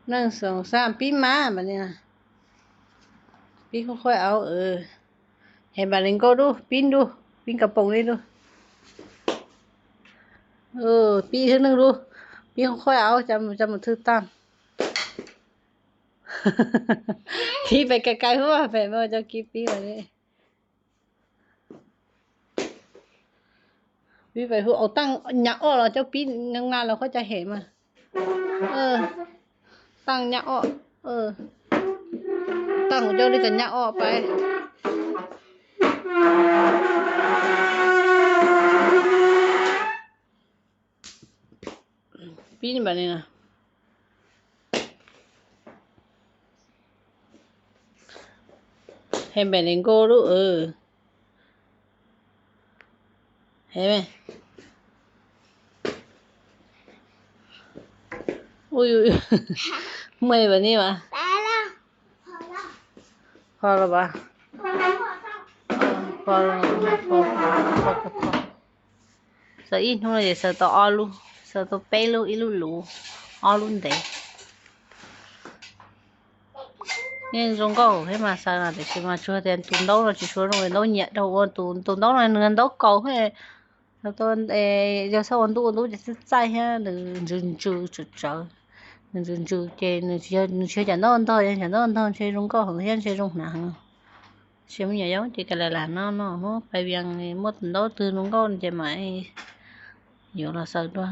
Neej xoom xaam pib mas, pib khuj khuaj auv. Hem npam nees nkauj dub, pib dub, pib nkaus poom li dub. Pib xwb neej dub, pib khuj khuaj auv, coj mus thwj taag. Pib pem kais kais huab pem mas cov kiv pib mas. Pib pem hu au taaj nyag ob los coj pib na los koj cov hem mas. Taaj nyag ob, taaj coj li tas nyag ob pais. Pib npam li na. Hem npam nees nkauj dub. Hem, muaj li npam ni mas. Pom los as. Xaws ib hnub no ces xaws tau ob lub, xaws tau peb lub, ib lub luv, ob lub ntev. Yeej zoo nkauj thiab mas xaws no, tiam sis mas tsuas tias tus ntaub no tsis tshua zoo, ntaub nyiam dhau ua, tus ntaub no nws ntaub kaus, yog txhob ua ntuj ua ntub ces txaij txaij thiab nws ntsws ntsws tsawv tsawv. Nws ntsws ntsws ces nws tsis yog cov ntaub ntog, yog cov ntaub ntog ntshe zoo nkauj heev thiab ntshe zoo hnav heev. Sis muaj nyuam yaus ces ka la lam no no hnub pais vias muaj tus ntaub twg zoo nkauj ces mam yuav los xaws dua.